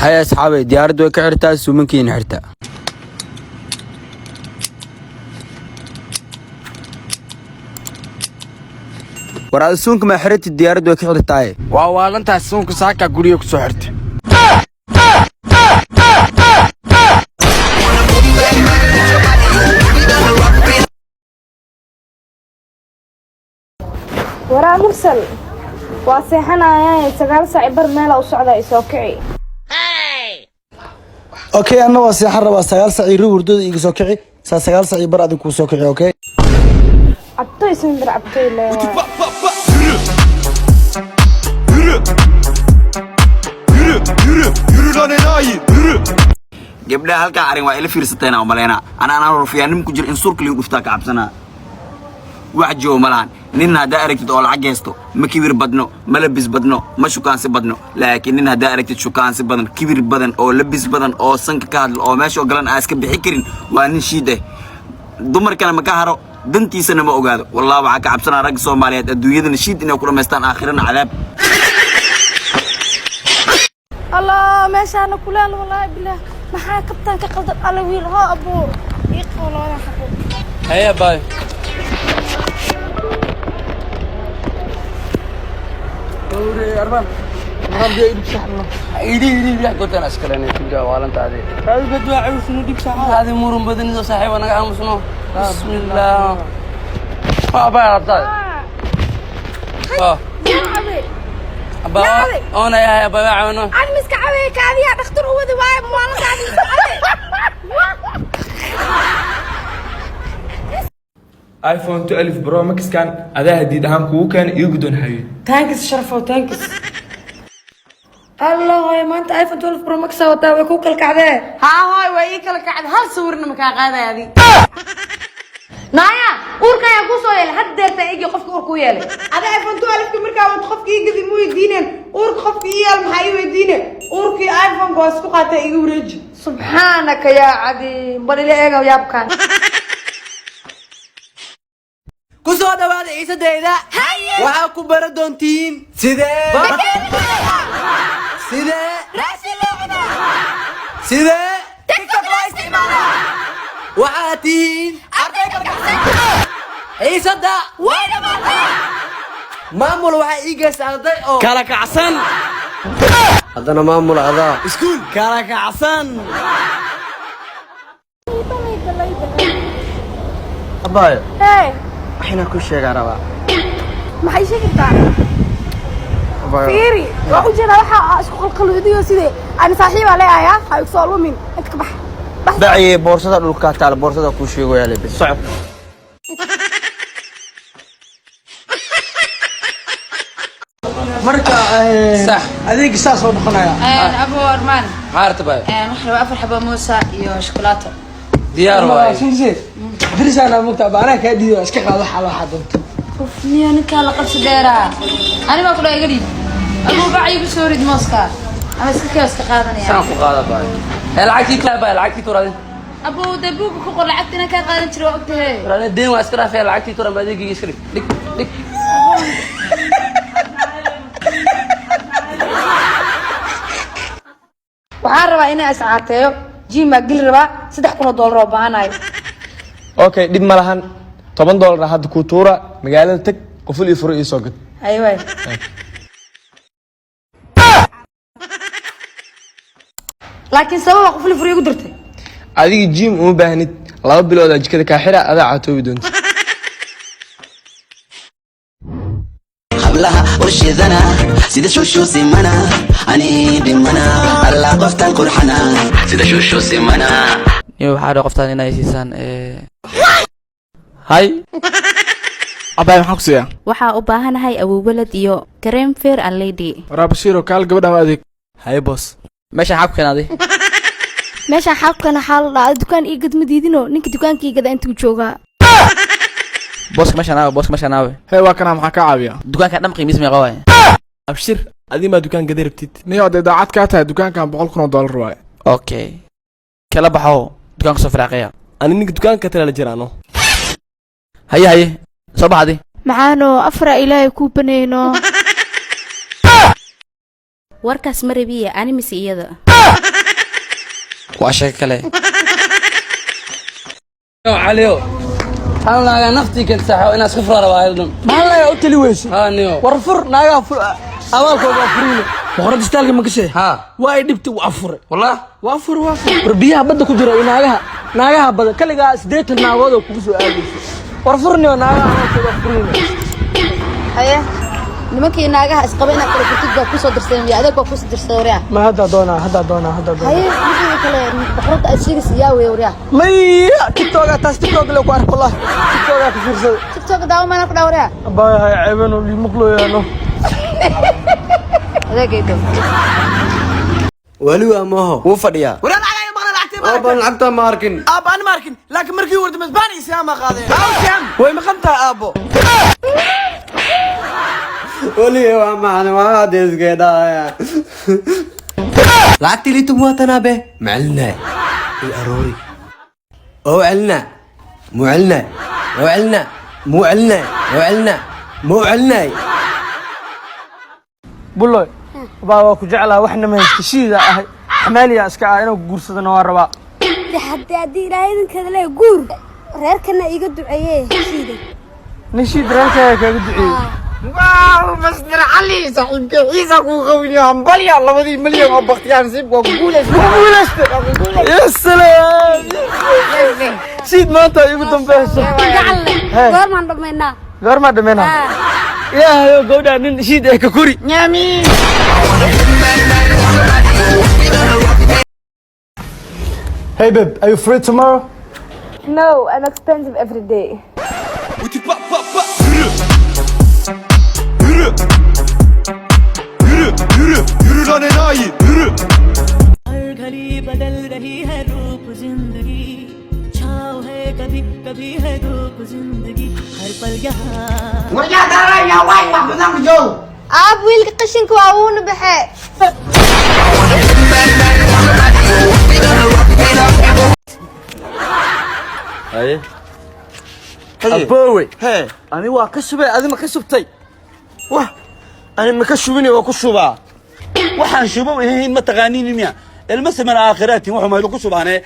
Hay asxaabay, diyaaraddu way ka xirtaa suumankiina xirta. War ada suunka ma xiratid? Diyaaraddu way ka xirtaaye. Waa waalantaas, suunka saakaa guriga ku soo xirtay. Waraa Mursal, waa seexanayaan 9:15 meela u socdaa, isoo kici. Okay, anna waa seexan rabaa. 9 sac iyo hurdada iga soo kici. Saa 9:15 adig kuu soo kici, okay? Cabtoy simbir, cabtoy lee waay. Yürü. Yürü, yürü, yürü lan enayi, yürü. Gabdhaha halkaa arrin waa ila fiirsateen aan umalaynaa. Anaa rufyaanim ku jira in surka liigu dhuftaa ka cabsanaa. Wax joogo ma lahan. Nin haddaa aragtid oo lacag haysto, ma kibir badno, ma labis badno, ma shukaansi badno. Laakiin nin haddaa aragtid shukaansi badan, kibir badan oo labis badan oo sanka ka hadlo oo meesha oo galan aan iska bixi karin, waa nin shiid ah. Dumarkana ma ka haro, dantiisana ma ogaado. Wallah, waxaa ka cabsanaa ragga Soomaaliyeed adduunyadana shiid inay ku dhammaystaan, aakhirana cadaab. Allah, meeshaana kulaal, wallaahi bilaah. Maxaa kabtaan ka qaldan? Alla wiil, hoo abuu, ii qabo labadan xabo. Haya baay. Idhi idhi biyaha goortaan askalenay kuga waalantaade. Adi murun badanido saaxiib, anaga aamusno. Bismillah. Waa baa rabtaa. Yaa cabe. Abaa oona yahay, abaa waa cawno. Ani miska cabe, kaadiyaa dhakhtar u wadi waayo maalintaadi miska cabe. iPhone 12 Pro Maxkan adaa hadiid ahaan kugu keena, iyo guddoon haye. Thanks Sharafo, thanks. Allah hooy, maanta iPhone 12 Pro Max aa wataa, way ku kala kacdee. Haa hooy, waa ii kala kacday. Hal sawirna makaa qaadaya adi. Naaya, uurka ayaa kuu soo yeelay haddeerta igi qofka uurka u yeelay. Ada iPhone 12 markaa wato, qofka ii gadi ma weydiineen. Uurka qofka ii yeel maxaa ii weydiine? Uurkii iPhone-ka waa isku qaatay, iga wareeji. Subxaanaka yaa cadiim, bal ila eega yaabkan. Ku soo dhawaada ciisadeyda. Waxaa ku baran doontiin sidee TikTok loo isticmaalaa. Waxaa tihiin arday ciisada maamul. Waxaa ii geysta arday oo kala kacsan. Haddana maamul adaa iskuul kala kacsan. Abaayo. Hey. Waxayna ku sheegaa rabaa. Maxay sheegi kartaa? Fiiri, waa u jeedaa waxa aa isku qalqaluudiyo. Sidee ani saaxiibaa leeyahay, ha igu soo lumin. Inta ka bax, bax. Baciye, boorsada dhulkaa taal, boorsada kuu sheegoyaa lebe socod. Marka Sax. adeegi saas oo noqonaya. Abu Armaan. Maxaa rabta baay? Waxaan rabaa afar xabo muusa iyo shukulaato. Diyaar waaye. Dirisaana mugta anaa kaa dhiido, iska qaado xal waxaa doonto. Uf, niyo ninkaa la qabsi dheeraa. Ani baa kudha, iga dhiib. Abuu, bac igu soo rid mooska ama iska kee, iska qaadanaya. Saan ku qaada baay. Ee lacagtii taa baay, lacagtii tuuraadin. Abuu, dee buugga ku qor lacagta inaan kaa qaadan jiro, waa ogtahay. Raana deen waa iska dhaafaya, lacagtii tuuran baa, adeegayga iska dhig. Dhig dhig. Waxaan rabaa inaan iscaateeyo, gym baa geli rabaa, $3,000 oo baahanayo. Okay, dhib ma lahan. $10 hadda kuu tuura, magaalada tag, quful iyo furo ii soo gad. Haye waay. Laakiin sababa qufli furi igu dirtay? Adiga gym uma baahnid. 2 biloodaa jikada kaa xira, adaa caatoobi doonta. Hablaha urshidana sida shushusimana, ani dhimana alla qoftan qurxana sida shushusimana. Niyo waxaa dha qoftaan inay siisaan hay. Abaay, maxaa ku siiyaa? Waxaa u baahanahay awowalad iyo kareem Fair and Lady. Waraa Bashiiro, kaal gabadhan adeeg. Haye boss. Meeshaan xaa ku keenaaday? Meeshaan xaabkan waxaa la dhahaa dukaan ii gad ma diidino. Ninka dukaanka ii gada intuu joogaa. Booska meeshaan aawe? Booska meeshaan aawe? Hee, waa kana, maxaa kaa caawiya? Dukaanka dham qiimiis meeqa waaye? Abshir, adii maa dukaan gada rabtid? Niyo, hadday daacad kaa tahay, dukaankan $100,000 waaye. Okay, kala baxo dukaanka, soo firaaqeeya. Ani ninka dukaanka tala la jiraano. Haye haye, soo baxadi. Macaano, afra ilaahay kuu banayno. Warkaas ma rabiya ani mise iyada. Waa sheeko kale. Caliyo, hal naagaa naftii keenta saaxiib, inaad iska furaa rabaa dhan. Maxaa naagaa u tali weyse? Haa niyo. War fur naagaa, fur, abaalkooda waa furiine. Boqorada istaalka ma kashe? Haa. Waa ay dhibtay, waa fure. Wallah. Waa fure, waa fure. War biyaha badda ku jira iyo naagaha, naagaha badan kaligaa 80 naagood oo kugu soo aadayso. War furniyo, naagaha abaalkooda waa furiine. Haye, nimankii naagaha isqaba inaad kala furtid baa kusoo dirsadeen iyo adeeg baa kusoo dirsaday, waryaa. Ma haddaa doonaa, haddaa doonaa, haddaa doonaa. Haye, midii kale boqoradda aad sheegaysa yaa weeye, waryaa? Maya, TikToka taas, TikTok le ku ark, wallahi TikToka ka fiirsaday. TikTok daawo maana ku dhaa, waryaa. Abaayo, hay ceebano limuqlooyaano. Adeegaydo. Wali waa mooho wuu fadhiyaa. Waryaa, lacag ay maqla, lacagtay ma Aabban, lacagta ma arkin. Aabba, ani ma arkin, laakiin markii warda masbaan iyo siyaama qaadeen. Way maqan tahay, aabbo. Wali waa macna waa adeeskeedhaaya. Lacagtii liitum waa tanaabe macelinaa i aroori oo celina muu celina oo celina muu celina oo celina muu celinay. Buloy baa, waa ku jeclaa, waxna ma haysta, shiida ahay, xamaaliya iska ah, inuu guursadana waa rabaa. De haddii Ilaahay idinkeeda leeyahay guur, reerkana iga duceeye shiida. Nin shiid reerkaaga kaaga duceeyey? Waaw, Master Cali, saaxiibka ciisa kuu qawiniyo, hambalya, 2-dii milyan oo baktiyaan nasiibka waa ku guulaysta. Ku guulaysta, ya salaam! Shiid maanta igu dambeyso. Gacalle, goormaan dhammaynaa? Goormaa dhammeynaa? Ilaahayo, gabdhaa nin shiid ee ka kori. Amiin. Hey babe, are you free tomorrow? No, I'm expensive every day. Yürü. Yürü. Yürü, yürü, yürü lan enayi, yürü. घड़ी बदल रही है रूप जिंदगी, छाँव है कभी कभी है धूप जिंदगी, हर पल यहाँ. Aab, wiilka qashinka waa wuuna baxee. Haye. Aboowe, ani waa ka shubay, adi ma ka shubtay? Wah, ani ma ka shubine, waa ku shubaa. Waxaan shubo ihiin ma taqaaniin miya? Ilma siman aakhiraatin wuxuu maylu ku shubaane.